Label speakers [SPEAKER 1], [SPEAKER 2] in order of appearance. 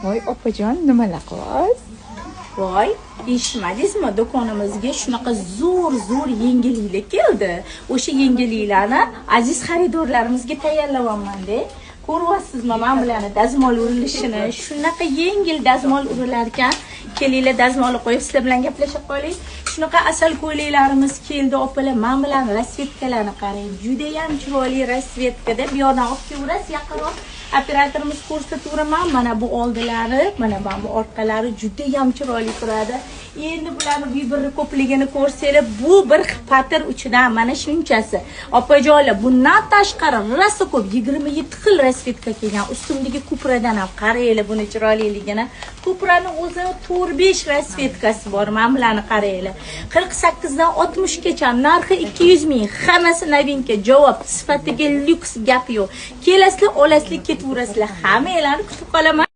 [SPEAKER 1] Voy opajon, nimalar qilyapsiz?
[SPEAKER 2] Voy, eshitmadingizmi? Do'konimizga shunaqa zo'r zo'r yengilliklar keldi. O'sha yengilliklarni aziz xaridorlarimizga tayyorlayapman-da. Ko'ryapsizmi mana bularni dazmol urilishini? Shunaqa yengil dazmol urilar ekan. Kelinglar, dazmolni qo'yib sizlar bilan gaplashib qolaylik. Shunaqa asal ko'ylaklarimiz keldi, opalar. Mana bularni расцветка larni qarang. Juda ham chiroyli расцветка da. Bu yoqdan olib kelaverasiz yaqinroq. Operatorimiz ko'rsataveraman. Mana bu oldilari, mana bu orqalari juda ham chiroyli turadi. Endi bularni выбор i ko'pligini ko'rsanglar, bu bir patir uchidan mana shunchasi. Opajonlar, bundan tashqari rosa ko'p, 27 xil расцветка kelgan. Ustimdagi kupradan ham qaranglar buni chiroyliligini. Kuprani o'zi 4-5 расцветка si bor. Mana bularni qaranglar. 48 dan 60 gacha, narxi 200 ming. Hammasi новинка, javob, sifatiga lyuks, gap yo'q. Kelasizlar, olasizlar, ketaverasizlar. Hammanglarni kutib qolaman.